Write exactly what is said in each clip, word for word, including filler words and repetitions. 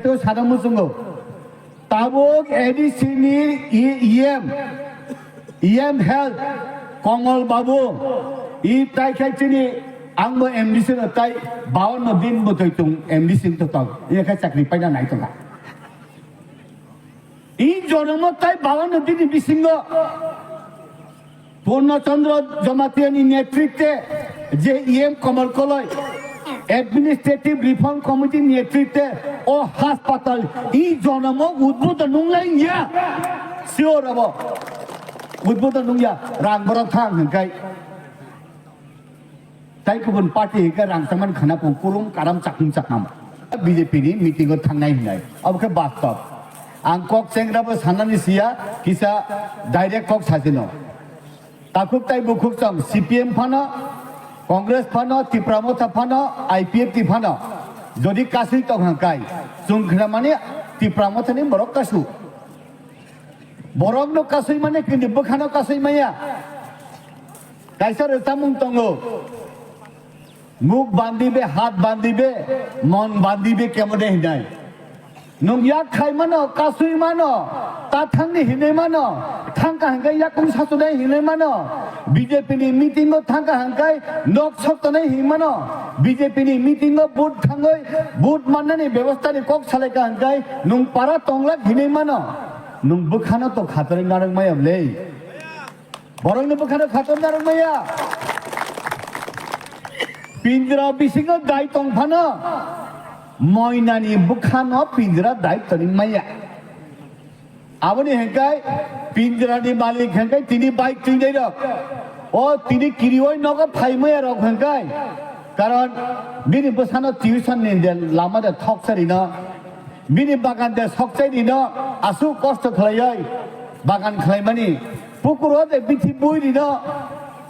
To sana muchungo. Tabuk A D C ni E-, E M, E M Health, Komol Babu, i tai khai chini ang bo M D C no tai bawanno din bo toi tung M D C to tong. Iya khai chakri paina nai tonga. I jonomo tai bawanno din ni bisingo Purno Chandra Jamatia ni netritwe je E M Komol Koloi Administrative Reform Committee ni netritwe o hospital i jonomo udbodon nunglai ya. Sure abo. Udbodon nungya rang borok thang hwnkai. Tai kubun party hingke rang tangmani khana pung kurung karam chakung chaknam. B J P ni meeting o thangnai hinai. Abo khe bastob. Ang kok chengra bo sanani siya kisa direct kok sajino. Takhuk tai bukhuk chong C P M phano, Congress phano, Tipra Motha phano, I P F T phano. Jodi kasui tong hangkai, chwng khna mani Tipra Motha ni borok kasu. Borok no kasui mani kini bwkhano kasui maya. Kaisa rwchapmung tongo. Muk bandi be, hat bandi be, mon bandi be kemo de hinai. Nung yak khai mano, kasui mano, ta thangni hinui mano, thangka hangkai yakung satunai hinui mano, B J P ni meeting o thangka hangkai nok soktonai hinui mano, B J P ni meeting o vote thangoi, vote mannani bebostha ni kok salaika hangkai nung para tonglak hinui mano, nung bwkhano to khatorwi narwk maya le. Borokni bwkhano khator narwk maya. Pinjra bisingo dai tong phano moinani bwkhano pinjra dai toni maya. Aboni hengkai pinjrani malik hengkai tini bai twi dai rok. O tini kirioi nogo phai maya rok hengkai. Karon bini bwsano tuition ni de lama de thok sarino. Bini bagan de sokchai rino aswk kosto khlaioi bagan khlaimani. Pukuro de bithi bui rino,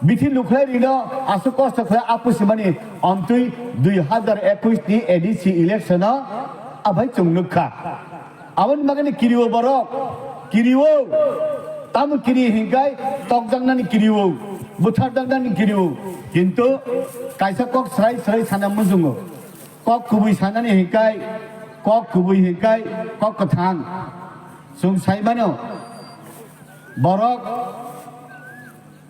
bithi lukhlai rino aswk kosto khlai apusimani omtwi dui hazar ekush ni A D C election o abai chwng nukha. Aboni bagani kiriwo borok, kiriwo, tamo kiri hinkai tokjaknani kiriwo, butharjaknani kiriwo. Kintu kaisa kok srai srai sana muchungo. Kok kubui sanani hinkai, kok kubui hinkai, kok kwthang. Chwng sai mano, borok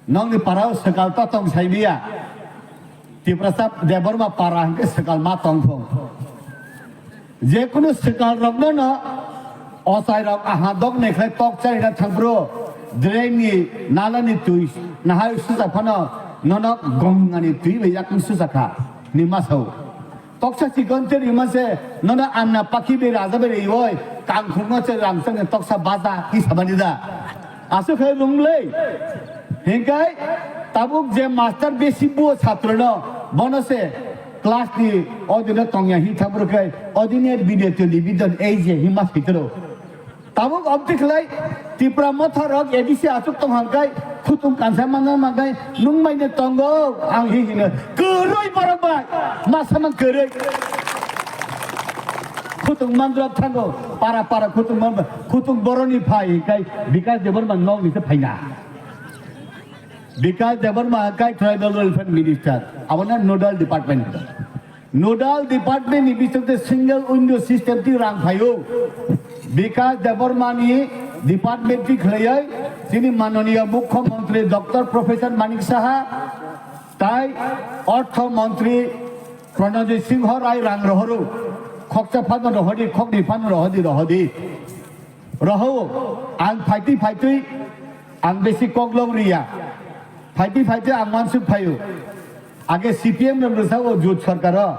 nokni parao swkal to tong sai maya. Tiprasa Debbarma para hinkhe swkal ma tong thung. Jekunu swkal rokno no ochai rok aha dok ne khlai tok chari na thangphuru drain ni nala ni twi nahai susa phano nono gong ani twi bai yakung susa kha ni masao. Toksa chikon te rima se, nono anna pakhi be raja be rioi, kangkhung no se ramsang ne toksa baja, hi sabani da. Asu khai runglei. Hinkai, tabuk je master besi buo satro no, bono se class ni odino tongya hi thabur khai, odine bide to libidon ei je hi mas hitro. Tabuk obti khlai Tipra Motha rok A D C asuk tong hangkai khutung kansa manna mangkai nung maine tongo ang hi hino kwrwi borok bai masa man kwrwi khutung mandrok thango para para khutung man khutung boroni phai kai Bikash Debbarma nok ni se phaina Bikash Debbarma kai Tribal Welfare Minister abona nodal department. Nodal department ni bisingtwi single window system twi rang phaio. Bikash Debbarma ni department twi khlaioi chini mananiya Mukhyamantri Doctor Professor Manik Saha tai Ortho Mantri Pranajit Singho Rai rang rohoro. Khoksa phano rohodi, khokni phano rohodi, rohodi. Rohao, ang phaitwi phaitwi ang besi koklok riya. Phaitwi phaitwi ang wansuk phaio. Age C P M rok rwsao jut sarkaro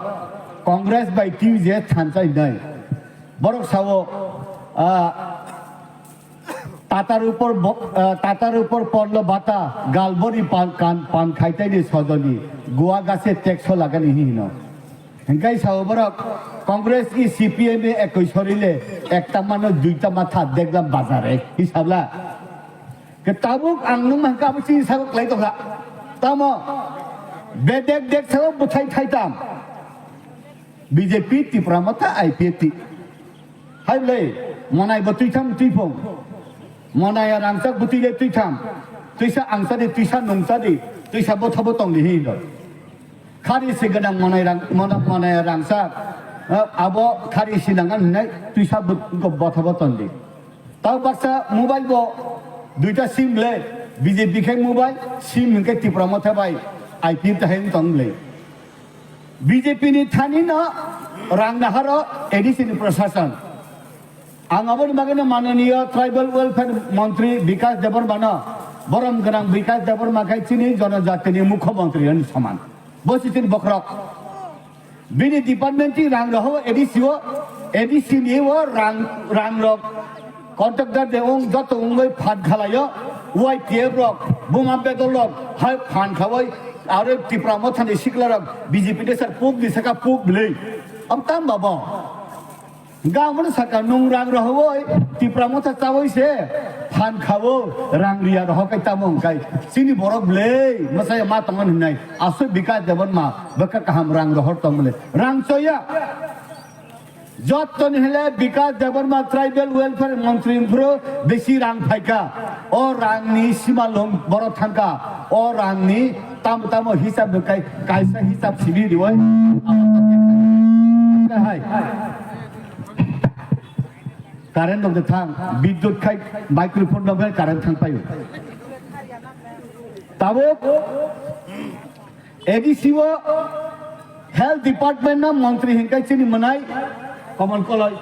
Congress bai T U J S thansa hinai. Borok sao, ah, tatar upor bo-, ah, tatar upor porlo bata, galbori pan, kan, pan khaitani sojoni, gua gase tekso lagani hino. Hingkai sao borok Congress i C P M e ekoi sorile ekta mano duita matha deklam bazare hisabla. Ke tabuk ang nung mangka abo chini sago klai tokha. Tamo bedek dek sago buthai thaitam. B J P Tipra Motha I P F T. Hai le, monai bo tuitham tuiphung. Monai ya rangchak butui le tuitham. Tuisa angsa di, tuisa nungsa di, tuisa botha botong di hindo. Khari se gwnang monai rang-, mona-, monai ya rangchak. Abo khari sinangan hinai tuisa botha boton di. Tao baksa mobile bo duita sim le, B J P khai mobile, sim hinkhe Tipra Motha bai I P F tahai wng tong le. B J P ni thani no rang naharo A D C ni prashasan. Ang aboni bagwi no mananiya tribal welfare montri Bikas Debbarma no, borom gwnang Bikas Debbarma khai chini jonojatini mukhyamantri ani soman. Bo si chini bokhorok. Bini department ni rang roho A D C o, A D C ni o rang, rang rok contractor de ong joto ongoi phan khalaio, Y T F rok, buma bedol rok, hai phan khawai, aro Tipra Motha ni sikla rok B J P de sar puk ni saka puk bwlwi. Am tam babo. Gamon saka nung rang rohoi, Tipra Motha chawi se, phan khawo, rang riya roho kai tamo kai. Chini borok bwlwi, masaya ma tongon hinai, asoi Bikas Debbarma, bwkha kaham rang rohor tong bwlwi. Rang choya. Jottoni hile Bikas Debbarma tribal welfare montri phuru besi rang phaika. O rang ni simalung borok thangka. O rang ni tamo tamo hisab kai, kaisa hisab sibi riwoi. Kahai. Current rok de thang, bidyut khai, microphone rok khai current thang paio. Tabuk A D C o health department no montri hinkai chini mwnai Kamal Koloi.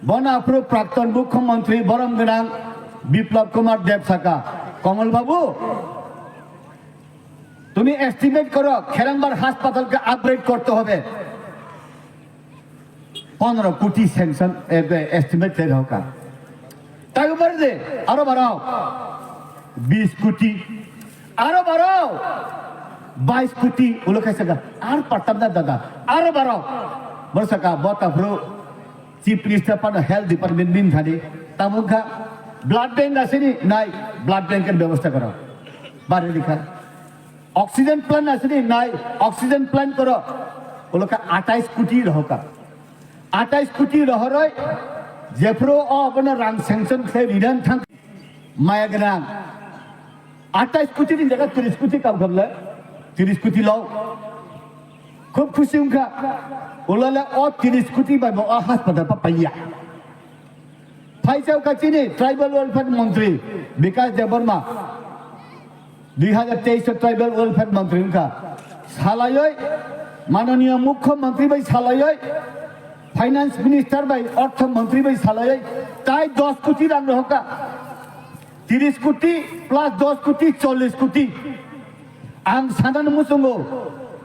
Bono aphuru prakton mukhyamantri borom gwnang Biplab Kumar Deb saka, Kamal babu, তুমি এস্টিমেট করো খেরাংবার হাসপাতালকে আপগ্রেড করতে হবে। পনেরো কোটি স্যাংশন, এ, এ, এস্টিমেট লেখা হোক। তাই উপরে যে আরো বাড়াও বিশ কোটি, আরো বাড়াও বাইশ কোটি, উলো খাইছে গা, আর পারতাম না দাদা, আরো বাড়াও। বড় সাকা বতাফ্রো চিফ মিনিস্টার পানো হেলথ ডিপার্টমেন্ট মিন থানি, তামুখা ব্লাড ব্যাংক আসেনি নাই, ব্লাড ব্যাংকের ব্যবস্থা করো, বাড়ি লিখা। Oxygen plant asini nai, oxygen plant koro, ulo kha atais koti rohoka. Atais koti rohoroi, jephru o abono rang sanction khlai rinan thang maya gwnang. Atais koti ni jaga tris koti kam khamle, tris koti lo. Khub khusi wngkha, ulale o tris koti bai bo o hospital pa paiya. Phaisao kha chini Tribal Welfare Montri Bikas Debbarma, dui hajar teis o Tribal Welfare Montri wngkha. Salaioi, Mananiya Mukhyamantri bai salaioi, Finance Minister bai, Ortho Montri bai salaioi, tai dos koti rang rohorkha. Tris koti plus dos koti, chollis koti. Ang sanani muchungo,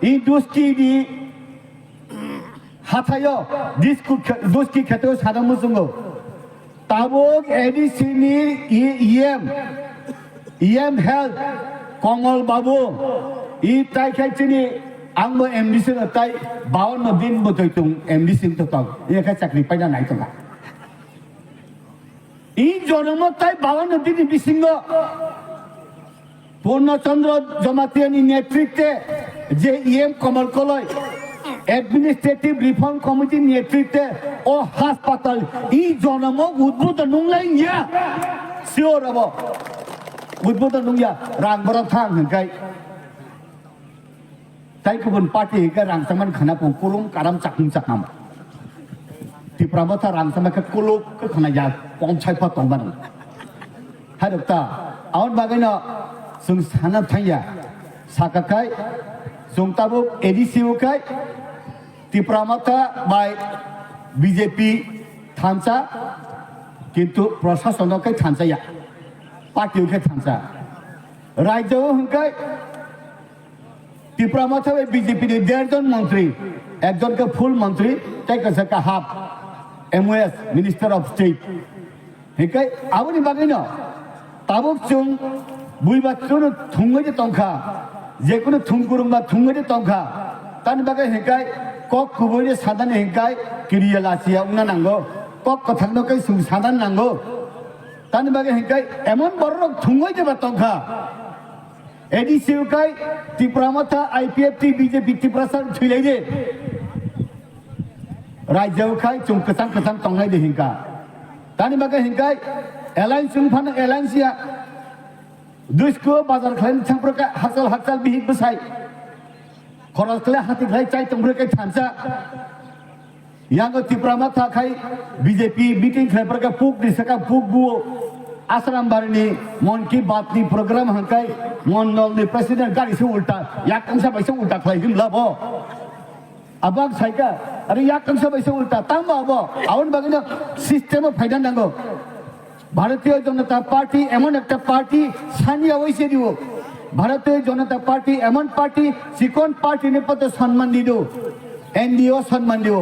i duski di Hathaio, disku khe-, duski kheteo sana muchungo. Tabuk A D C ni E-, E M, E M Health, Kongol Babu, i tai khai chini, ang bo M D C no tai bawanno din bo toi tung M D C to tong. Ye khai chakri paina nai tonga. I jonomo tai bawanno din ni bisingo Purno Chandra Jamatia ni netritwe je E M Kamal Koloi Administrative Reform Committee ni netritwe o hospital i jonomo udbodon nunglai ya. Sure abo. Udbodon nungya rang borok thang hinkai. Tai kubun party hingke rang changmani khana pung kurung karam chakung chaknam. Tipra Motha rang changma khe kuluk khe khana ya pom sai pha tong mano. Hai rok ta, aboni bagwi no chwng sana thangya. Saka khai chwng tabuk A D C o khai Tipra Motha bai B J P thansa, kintu prashason o khai thansa ya. Party o khai thansa. Rajyo o hingkai Tipra Motha bai B J P ni der jon montri, ekjon khe full montri, tei kaisa khe half M O S, Minister of State. Hinkhe aboni bagwino tabuk chwng buiba chwngno thwngwi de tongkha, jekunu thwngkurungba thwngwi de tongkha. Tani bagwi hinkhe kok kubui de sadani hinkhe kiriya lachiya wngna nango, kok kwthangno khe chwng sadan nango. Tani bagwi hinkhe emon bororok thwngwi deba tongkha. A D C o khai Tipra Motha, I P F T, B J P, Tiprasa thwilai de. Rajya o khai chwng kwchang kwchang tongnai de hinka. Tani bagwi hinkai alliance wng phano alliance ya. Duisko bazar khlai thangphru khe hakchal hakchal bihik bwsai. Khoros khlai hati khlai chai tongphru khe thansa. Yango Tipra Motha khai B J P meeting khlai parka puk ni saka puk buo. Asram barini Mon Ki Baat ni program hangkai Mondol ni president gari se ulta, yak angsa bai se ulta khlai him labo. Abang saika, are yak angsa bai se ulta, tang ba abo, awan bagino system o phaida nango. ভারতীয় জনতা পার্টি এমন একটা পার্টি, সানিয়া ওইসে দিব। ভারতীয় জনতা পার্টি এমন পার্টি, চিকন পার্টি নে পথে সম্মান দিল, এনডিও সম্মান দিব।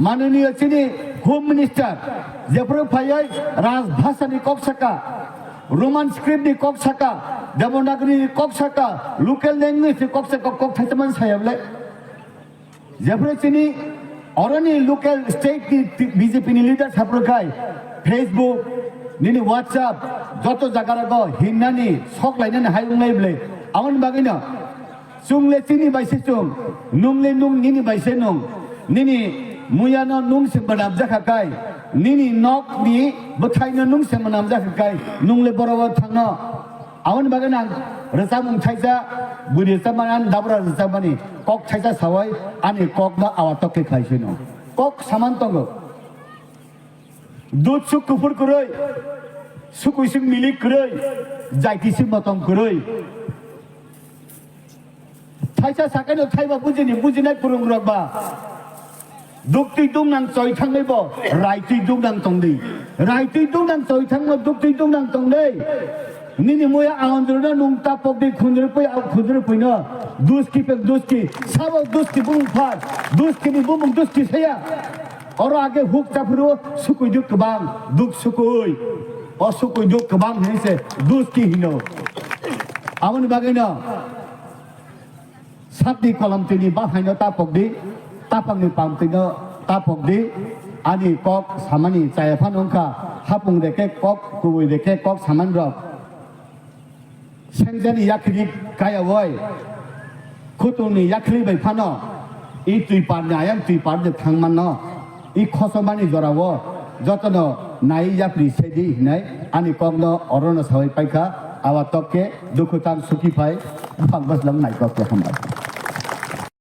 মাননীয় চিনি হোম মিনিস্টার, যেপরে ফাইয়াই রাজভাষানি কক সাকা, রোমান স্ক্রিপ্টনি কক সাকা, দেবনাগরীনি কক সাকা, লোকাল ল্যাঙ্গুয়েজনি কক সাকা, কক থাইতে মান সায়াবলে। Jepre chini oroni local state ni B J P ni leader saprokhai Facebook, nini WhatsApp, joto jagarago hinnani sok lainani hai wnglai ble. Aboni bagwino chwngle chini bai se chwng, nwngle nwng nini bai se nwng, nini muyano nwng se mwnamjakha kai, nini nokni bwthaino nwng se mwnamjakha kai, nwngle borobo thangno. Aboni bagwi ang rwchapmung thaisa, bwrwi rwchapmani, ani dabra rwchapmani kok thaisa sawai ani kokno awa tok khe khlai sino. Kok saman tongo. Dud suk kuphur kwrwi, sukui suk milik kwrwi, jaiti suk motom kwrwi. Thaisa sakeno thaiba bujini, bujinai kwrwng rok ba. Duktwi dungnang choi thangwi bo, raitwi dungnang tongdi. Raitwi dungnang choi thangno duktwi dungnang tongdi. Nini moya aondrono nung tapok di khundri pui, khundri puino. Duski pek duski, sabo duski bumung phar. Duski ni bumung duski saya. Oro age huk chaphuru sukui duk kwbang, duk sukui. O sukui duk kwbang hinse duski hino. Aboni bagwino. Sakni kolomtwini bahaino tapokdi, tapangni pamtwino tapokdi, ani kok samani chaya phano wngkha, hapung reke kok, kubui reke kok saman rok. Sengjani yakhini kaya woi, khutungni yakhini bai phano, i twi parni ayang twi parni thangmanno. I khosomani jorao jotono nai yapri sedi hinai ani kokno orono sawi paikha, awa tokke dukhu tang suki phai, buphang bwslang naikok khe hambai.